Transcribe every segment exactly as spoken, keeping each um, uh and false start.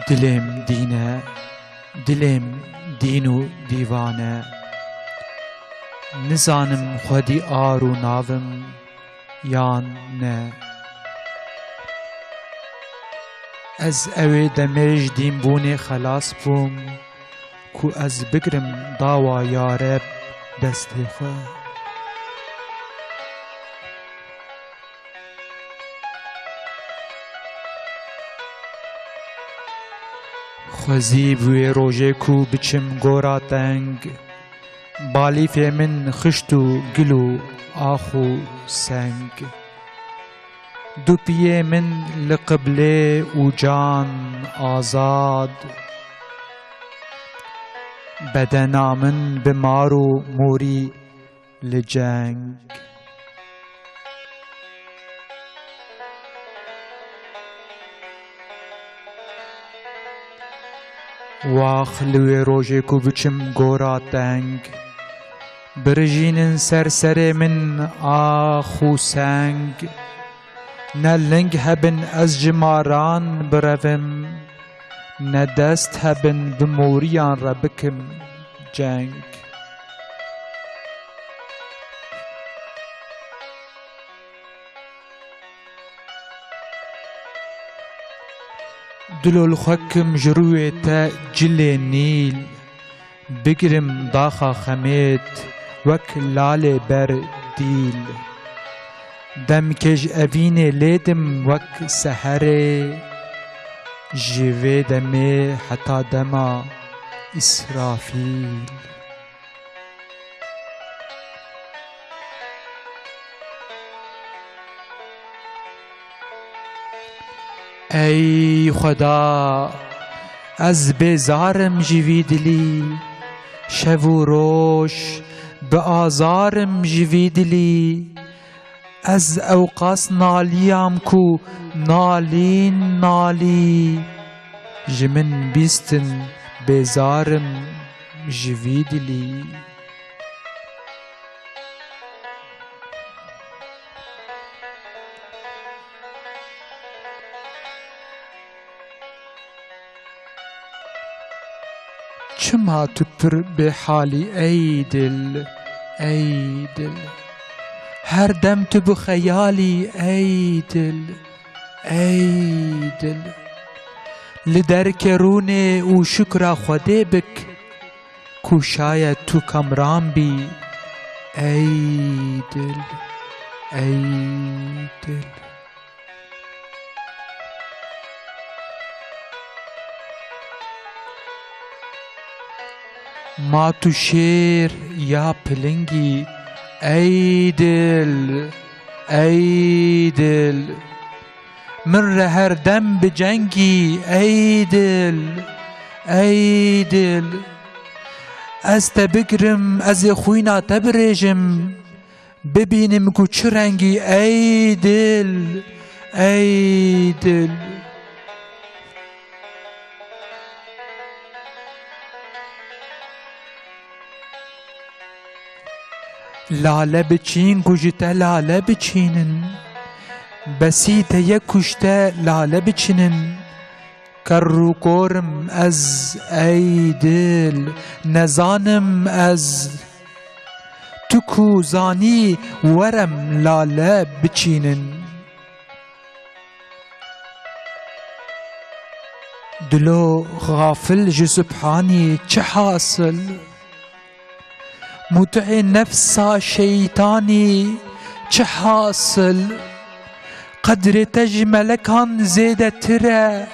Dilêm dîn e, dilêm dîn û dîvan e. Nizanim xwedî ar û nav im yan ne. Ez ewê demê ji dînbûnê xelas bûm, ku ez bigrim dawa ya Reb destê xwe. Xwezî bi wê rojê ku biçim gora teng, balîfê min xişt û gil û ax û seng. Du piyê min li qiblê û can azad. Bedena min bi mar û morî li ceng. Wax li wê rojê ku biçim gora teng, birijînin ser serê min ax û seng. Ne ling hebin ez ji maran birevim, ne dest hebin bi moriyan re bikim ceng. Dilo li xwe kim ji rûyê te cilê nîl, bigirim daxa xemêt wek lalê ber dîl. Demkê ji evînê lêdim wek seherê, ji vê demê heta dema Îsrafîl. Ey Xweda, ez bêzar im ji vî dilî, şev û roj bi azar im ji vî dilî. Ez ewqas naliyam ku nalîn nalî, ji min bîstin bêzar im ji vî dilî. Çima tu pir bêhal î ey dil, ey dil? Her dem tu bi xeyal î ey dil, ey dil. Li derkê rûnê û şukra Xwedê bik, ku şayet tu kamran bî, ey dil, ey dil. Ma tu şêr ya piling î, ey dil, ey dil. Min re her dem bi ceng î, ey dil, ey dil. Ez te bigirim, ez ê xwîna te birêjim. Bibînim ku çi reng î, ey dil, ey dil. Lale biçîn ku ji te lale biçînin. Besî te ye ku ji te lale biçînin. Kerr û kor im ez, ey dil, nezanim ez. Tu ku zanî, were em lale biçînin. Dilo xafil ji Subhanî çi hasil? Mutî nefsa şeytanî çi hasil? Qedrê te ji melekan zêdetir e.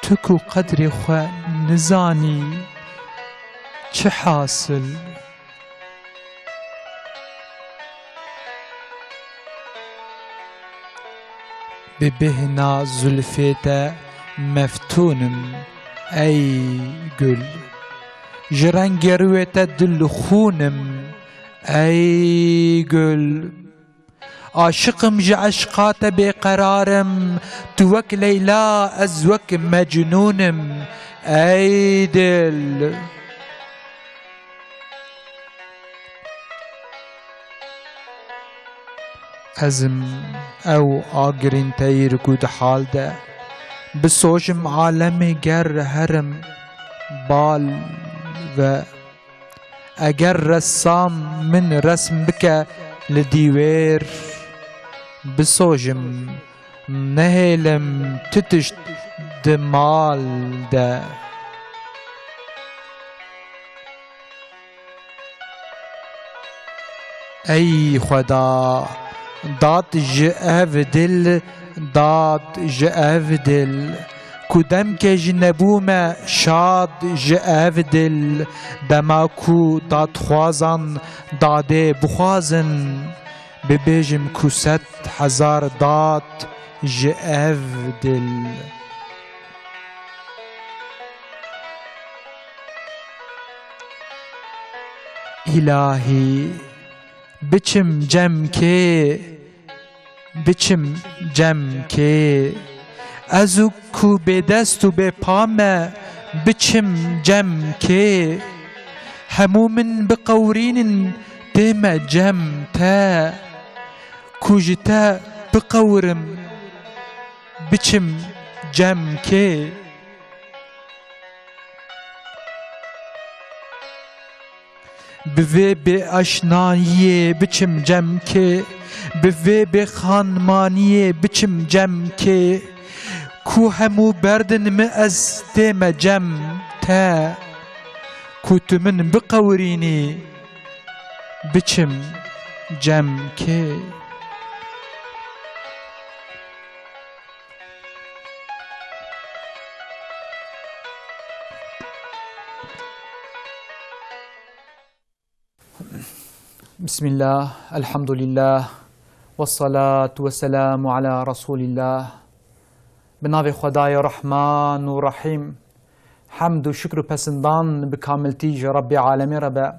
Tu ku qedrê xwe nizanî, çi hasil? Bi bêhna zulfê te meftûn im, ey gul. Ji rengê rûyê te dil xûn im, ey gul. Aşiq im, ji eşqa te bêqerar im. Tu wek Leyla, ez wek Mecnûn im, ey dil. Ez im ew agirîn teyr ku di hal de Bisojim alemê ger herim bal ve. Eger ressam min resm bike li dîwêr, bisojim nehêlim tu tişt di mal de. Ey Xweda, dad ji ev dil, dad ji ev dil, ku demkê ji nebûme şad ji ev dil, dema ku dadxwazan dadê bixwazin, bibêjim ku sed hezar dad ji ev dil. Îlahî, biçim cem kê, biçim cem kê. Ez û ku bêdest û bêpa me, biçim cem kê. Hemû min biqewirînin, tême cem te. Ku ji te biqewirim, biçim cem kê. Bi vê bêaşnayiyê biçim cem kê, bi vê bêxanmaniyê biçim cem kê, ku hemû berdin min ez tême cem te, ku tu min biqewirînî biçim cem kê. Bismillah, elhamdulillah, ve salatu ve selamu ala Resulillah. Bi navê Xwedayê Rehman û Rehîm. Hemd û şikr û pesindan bi kamiltî ji Rebbê Alemê re be.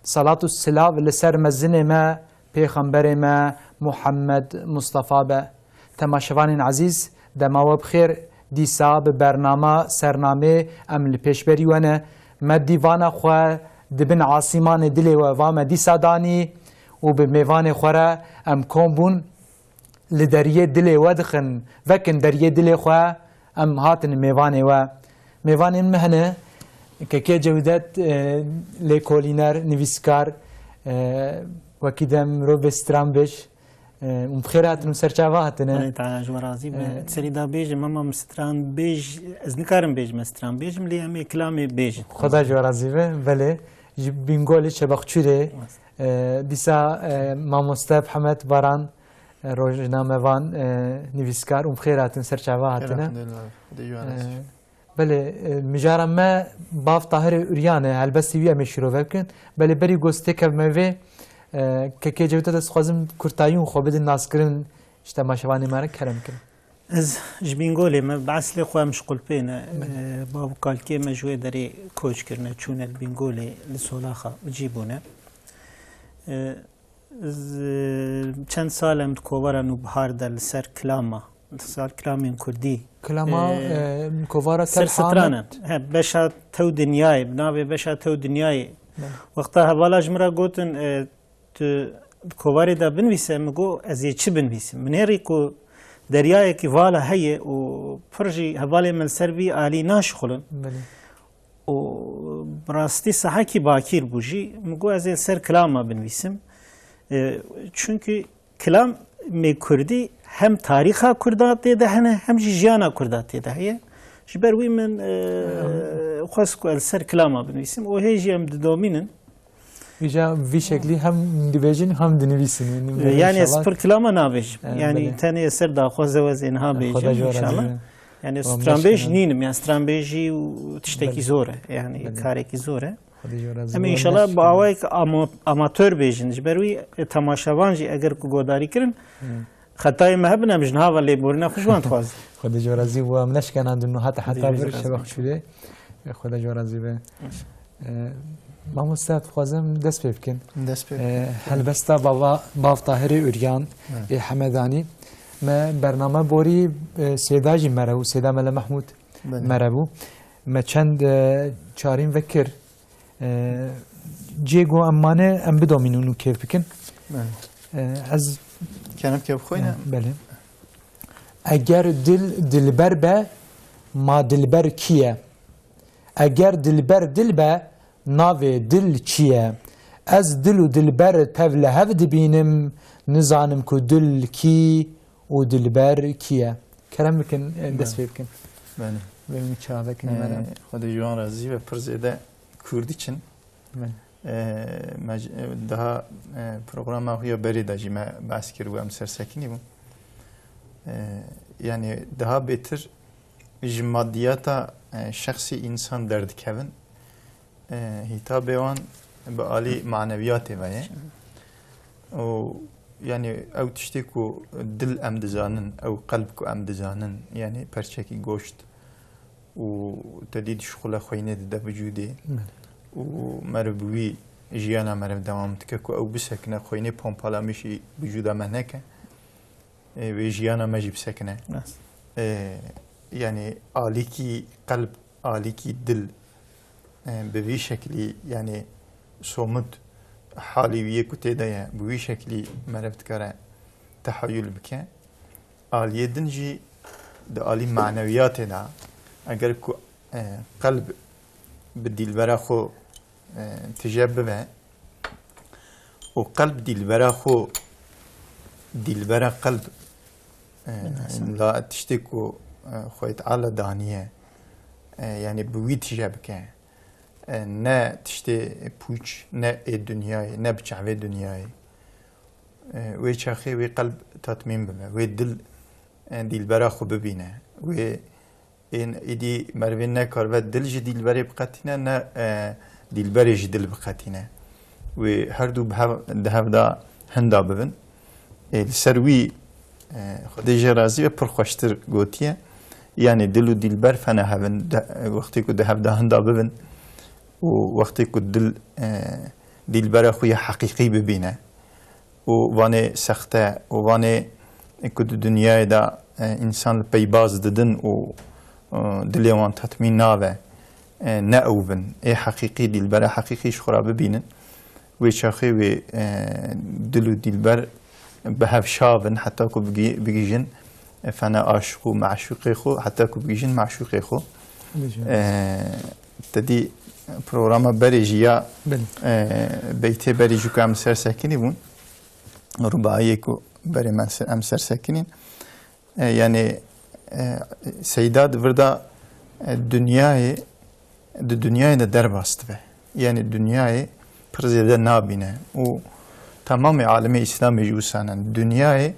Salat û silav li ser mezinê me, pêxemberê me Muhammed Mustafa be. Temaşevanên ezîz, dema we bi xêr, dîsa bi bernama Sernamê em li pêşberî we ne. Me dîvana xwe di bin asîmanê dilê we va me dîsa danî û bi mêvanê xwe re em kom bûn. Li deriyê dilê we dixin, vekin deriyê dilê xwe, em hatin mêvanê we. Mêvanên me hene, Kekê Cewdet, e, lêkolîner, nivîskar, e, wekî de mirovê stranbêj, e, hûn bi xêr hatin û ser çava hatine. Xwedê Teala ji we razî be. E, Serî da bêjim, ama min stranbêj, ez nikarim bêjim, ez stranbêjim, lê em ê kilamê bêjin. Xweda ji we razî be, belê. Ji Bîngolê Çebexçûrê, e, dîsa, e, mamoste Mihemed Baran, e, rojnamevan, e, nivîskar, hûn bi xêr hatin, ser çava hatine. Xêr hatin, Xwedê ji we razî be. E, belê, e, mijara me Bav Tahirê Uryan e, helbestê wî em ê şîrove bikin. Belê berî ku ez têkevime vê, e, Kekê Cewdet, ez dixwazim kurtayî hûn xwe bidin naskirin, ji temaşevanê me re kerem bikin. Ez ji Bîngolê me, bi eslê xwe em ji Qulpê ne. Belê. E, bav û kalkê me ji wê derê koç kirine, çûne li Bîngolê, li Solaxa bi cî bûne. E, Ez, e, çend sal em di kovara Nûbihar de li ser kilama, li ser kilamên kurdî. Kilama, e, e, kovara ser Tel Hamed. Stran e. He, beşa Tew Dinyayê, bi navê Beşa Tew Dinyayê. Be. Wexta hevala ji min re gotin, e, tu di kovarê de binivîse, min got, ez ê çi binivîsim? Min hêrî ku deryayekî vala heye û pir jî hevalên me li ser vî alî naşixulin. Belê. û bi rastî sehekî bakîr bû jî. Min got, ez ê li ser kilama binivîsim. E, çunkî kilamê kurdî hem tarîxa kurda tê de hene, hem jî jiyana kurda tê de heye. Ji ber wî min, e, xwest ku ez li ser kilama binivîsim. Û hê jî em didomînin. Îja vî şeklî hem dibêjin, hem dinivîsin. E, yani ez pir kilama nabêjim. E, yani belê. Tenê ser daxwaze ez ê niha bêjim, înşallah. Xweda ji we razî be. Yani stranbêj nînim, yani stranbêjî û tiştekî zor e, yani karekî zor e. Belê. Xwedê ji we razî be. Em înşallah bi awayek ama-, amatör bêjin. Ji ber wî, e, temaşevan jî eger ku godarî kirin, xetayê me hebin, em ji niha ve lêborîna xwe ji wan dixwazin. Xwedê ji we razî be, em neşkena dû niha te heta vir şeveq çûrê. Xwedê ji we razî be. E, mamoste, dixwazim dest pê bikin. Dest pê bikin. E, helbesta bava, Bav Tahirê Uryan, ê Hemedanî. Me bername borî, e, Sêda jî mere bû, Sêda Mele Mehmûd mere bû. Me çend, e, çarîn vekir. E, cê ku em mane, em bidomînin û kêf bikin. E, ez kerem kêf xwe ne? Belê. Eger dil dilber be, Ma dilber kî ye? Eger dilber dil be, navê dil çi ye? Ez dil û dilber tev li hev dibînim, nizanim ku dil kî û dilber kî ye. Kerem bikin, e, dest pê bikin. Belê. Vê min çavekin, e, merem. Xwedê ji wan razî be, pir zêde kûr diçin. Belê. E, me ji, e, daha, e, programa xwe ya berê de jî me behs kir û em sersekinî bûn. E, yani daha bêtir ji madiyata, e, şexsî însan derdikevin. E, hîtabê wan bi alî maneviyatê ve ye. Û yani ew tiştê ku dil em dizanin, ew qelb ku em dizanin, yani perçekî goşt û te dî dişixule xweynê dide vücudê. Belê. Û meriv bi wî jiyana meriv dewam dike ku ew bisekine, xweynê pompalamişî vücuda me neke. E, wê jiyana me jî bisekine. Rast. E, yani alîkî qelb, alîkî dil, e, bi vî şeklî, yani somut halî wî yê ku tê de ye, bi wî şeklî meriv dikare tehayul bike. Aliyê din jî di alî manewiyatê de, eger ku, e, qelb bi dîlbera xwe, e, tije bibe û qelb dîlbera xwe, dîlbera qelb, e, Bin Hasan. la tiştê ku, e, Xwedê Teala daniye, e, yani bi wî tije bike. E, ne tiştê pûç, ne ê dinyayê, ne bi çavê dinyayê. E, wê çaxê wê qelb tatmîn bibe, wê dil, e, dîlbera xwe bibîne. Wê ên îdî merivê nekaribe dil ji dîlberê biqetîne, ne, e, dîlberê ji dil biqetîne. Wê her du bi hev, di hev de hinda bibin. Ê, li ser wî, e, Xwedê jê razî be, pir xweştir gotiye. Yanî dil û dîlber fena hev in, de, wextê ku di hev de hinda bibin û wextê ku dil, e, dîlbera xwe ya heqîqî bibîne û vanê sexte û vanê ku di dinyayê de, e, însan li pey baz didin û, e, dilê wan tetmîn nabe, e, ne ew bin. Ê heqîqî, dîlbera heqîqî ji xwe re bibînin. Wê çaxê wê, e, dil û dîlber bi hev şav in heta ku bigî-, bigihîjin, e, fena aşiq û meşûqê xwe, heta ku bigihîjin meşûqê xwe. Bijin. E, te dî programa berê jî ya, Belê. e, beytê berê jî ku em li ser sekinî bûn, rubaiyê ku berê me ser, em ser sekinîn. E, yani, e, Seyda di vir de, e, dinyayê, di dinyayê de derbas dibe. Yani dinyayê pir zêde nabîne û temamê alemê Îslamê jî wisa ne. Dinyayê,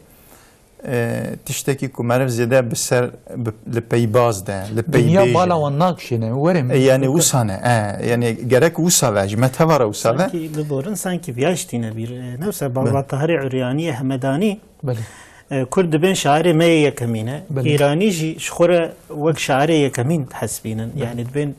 e, tiştekî ku meriv zêde bi ser, bi, li pey baz de, li pey Dinya bêje. Bala wan nakişêne, were E, yani wisa ne. E, yani gerek wisa ve, ji me teva re wisa ve. Sankî biborin, sankî viya jî tîne bîr. E, ne wisa Baba Tahirê Uryaniyê Hemedanî Belê. E, Kurd dibên şairê me yê yekemîn e. Belê. Îranî jî ji xwe re wek şairê yekemîn dihesibînin. Belê. Yani dibên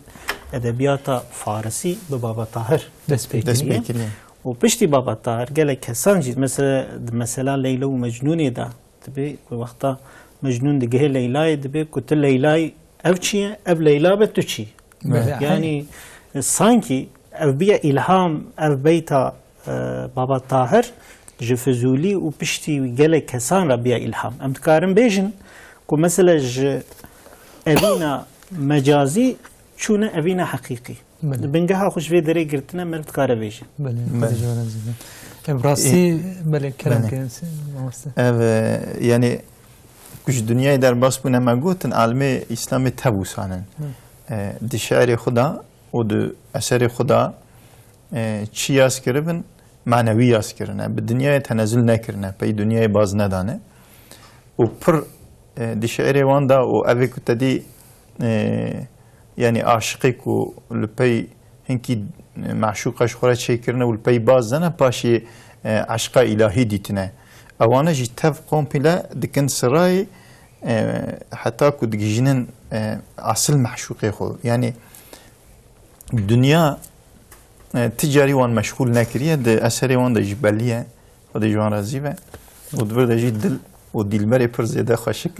edebiyata farisî bi Baba Tahir Dest pê dest pê kiriye. Û piştî Baba Tahir gelek kesan jî, mesela di mesela Leyla û Mecnûnê de dibê ku wexta Mecnûn digihê Leylayê dibê ku tu Leylayî ev çi ye, ev Leyla be tu çi? Belê. Yani, e, sankî ev biye îlham, ev beyta e, Baba Tahir ji Fizûlî û piştî gelek kesan re biya îlham. Em dikarin bêjin ku mesela ji evîna mecazî çûne evîna heqîqî. Belê. Bingeha xwe ji vê derê girtine, meriv dikare bêje. Belê, Belê. Xwedê ji we razî be. Ev rastî, E, belê, kerem belê. ke, mamoste. Ev, e, yani, ku ji dinyayê derbas bûne me gotin, alimê Îslamê tev wisa ne. Hı. E, di şiirê xwe de û di eserê xwe de e, çi yaz kiribin? Manewî yaz kirine. Bi dinyayê tenezul nekirine. Pey dinyayê baz nedane. Û pir, e, di şiirê wan de û evê ku te dî, e, yani aşiqê ku li pey hinkî, e, meşûqa ji xwe re çêkirine û li pey baz dene, paşê, e, eşqa îlahî dîtine. Ewane jî tev komple dikin sirayê, e, heta ku digihîjinin, e, esil meşûqê xwe. Yani, Dinya, e, ti carî wan meşxûl nekiriye, di eserê wan de jî belî ye. Xwedê ji wan razî be. Û di vir de jî dil û dîlberê pir zêde xweşik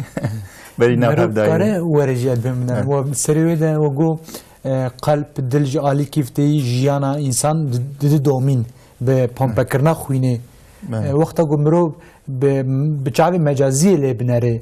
berî nav Meriv hev dayî. Kare were jî edbê min. Evet. We serê wê de we got, e, qelb, dil ji alî kîfteyî jiyana însan di-, didi domîn bi pompekirina xwînê. Evet. E, wexta ku mirov bi, bi çavê mecaziyê lê binerê,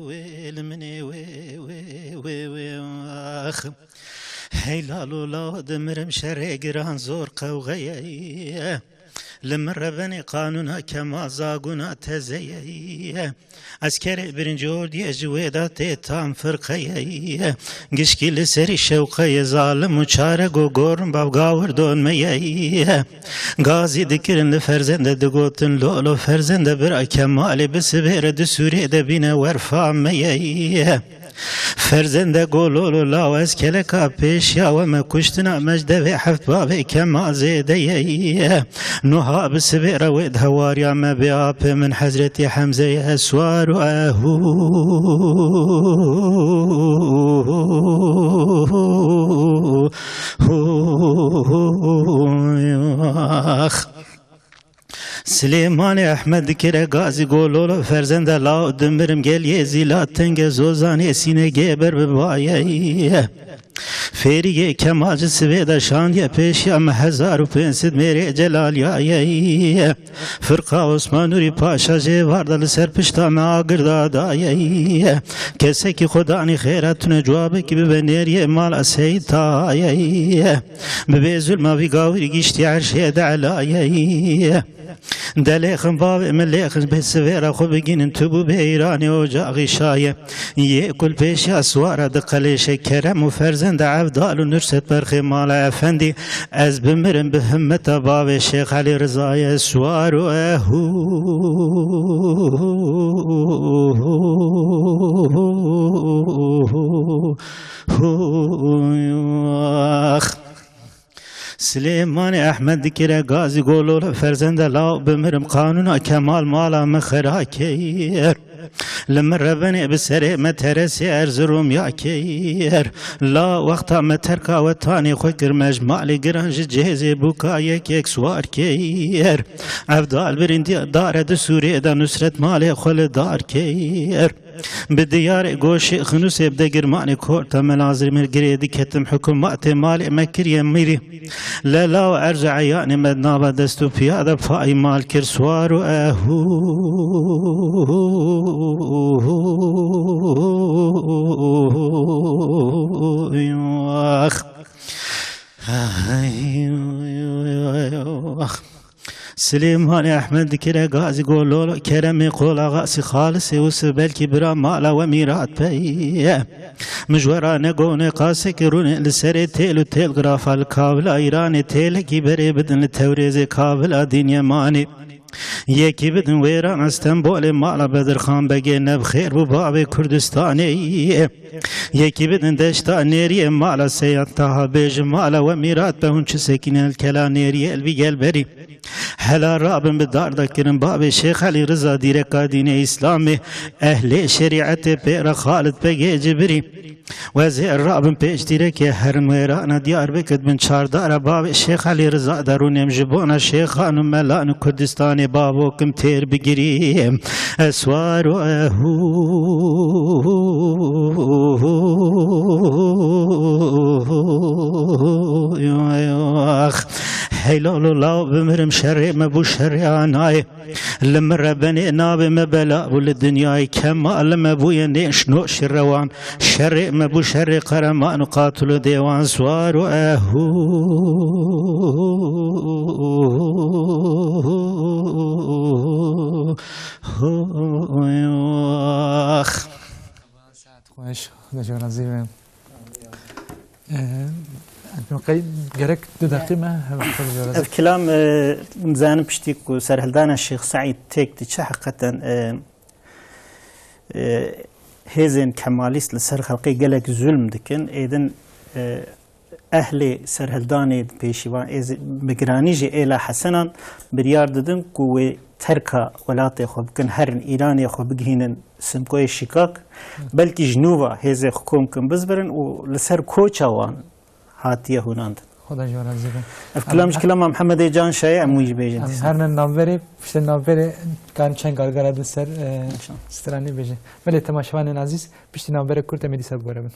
wê, li min ê wê, wê, wê, wê, ax. Hey lalo law dimirim şerê giran zor qewxeyê. Li min rebenê qanûna kema zagûna tezeyê. Eskerê birinci ordiyê ji wê de tê tam firqeyê. Gişkî li serî şewqeyê zalim û çare go gorin bav gawir don meyê. Gazî dikirin li ferzende digotin lolo ferzende bira Kemalê bi sibê re di sûrê de bîne werfa meyê. Ferzende gololo law ez keleka pêşiya we me kuştina me ji devê heft bavê Kemal zêde ye. Nuha bi sibê re wê di hewariya me bê apê min Hezretî Hemze ye swar û ehu. Ax. Silêmanê Ehmed dikire gazî gololo ferzende law dimirim gel yê zîla tenge zozanê sîne gê ber bi bayeye. Fêrîgê Kemal ji sivê de şandiye pêşiya me hezar û pênc sed mêrê celaliyaye. Firqa Osman Nûrî Paşa jê varda li ser pişta me agirda daye. Kesekî xwedanî xêra tune cewabekî bibe nêriyê mala Seyîd Taye. Bi bê zulma vî gawirî giştî erşê de elaye. De lêxin bavê min lêxin bê sivêra xwe bigînin tu bû bê Îranê ocaxî şaye. Yê kul pêşiya siwara di qelêşe kerem û ferzenda Evdal û Nusret Berxê mala efendî. Ez bimirim bi himmeta bavê Şêx Elî Rizaye siwar û ehu. Silêmanê Ehmed dikire gazî gololo ferzende law bimirim qanûna Kemal mala min xera keyir. Li min rebenê bi serê me teresê Erzirûm ya keyir. La wexta me terka wetanê xwe kir me ji malê giran ji cihêzê bûka yek yek swar keyir. Evdal birîndiya dare di Sûrê de Nusret malê xwe li dar keyir. Bi diyarê goşê xinûsê bi degirmanê korta me lazimê girê diketim hikûmatê malê me kiriye mîrî. Lela û erz û eyanê me nava dest û piya de payî mal kir swar û ehu. Ax. Silêmanê Ehmed dikire gazî gololo keremê qola xasî xalisê û si belkî bira mala we mîrat peye. Min ji we ra ne gonê qasekî rûnê li serê têl û têlgrafa li kavila Îranê têlekî berê bidin li Tewrêzê kavila Dînyemanê. Yekî bidin wêrana Stenbolê mala Bedirxan Begê ne bi xêr bû bavê Kurdistanê. Yekî bidin deşta nêriyê mala Seyad Taha bêjin mala we mîrat be hûn çi sekîne li kela nêriyê li vî gel berî. Hela rabin bi darda kirin bavê Şêx Elî Riza dîreka dînê Îslamê ehlê şerîetê pê re Xalid Begê Cibirî. Wezê rabin pêştîrekê herin wêrana Diyarbekir bin çardara bavê Şêx Elî Riza derûnêm ji bona şêxan û melan û Kurdistanê bavokim têr bigirîm. Eswar û ehu. Hey lalo law bimirim şerê me bû şerê anayê. Li min rebenê navê me bela bû li dinyayê Kemal me bûye nêş noşî rewan. Şerê me bû şerê qereman û qatil û dêwan swar û ehu. Ax. Saet xweş, Xuda ji we razî be. Ee, Ebdulqey, gerek du deqî me, hev xwe ji we razî. Ev kilam, e, nizanim piştî ku serhildana Şêx Seîd têk diçe heqeten, e, e, hêzên Kemalîst li ser xelkê gelek zulm dikin. Êdin, e, ehlê serhildanê pêşîvan êz-, bi giranî jî êla Hesenan biryar didin ku wê terka welatê xwe bikin, herin Îranê xwe bigihînin Simkoyê Şîkak. Belkî ji nû ve hêzê xwe kom kin bizbirin û li ser koça wan hatiye hûnandin. Xweda ji we razî be. Ev kilam ji kilama Mihemedê Can Şayê em wî jî bêjin. Em herine navberê, piştê navberê karin çend gargara di ser, e, stranê bêjin. Belê temaşevanên ezîz, piştî navberê kurt em ê dîsa bi we re bin.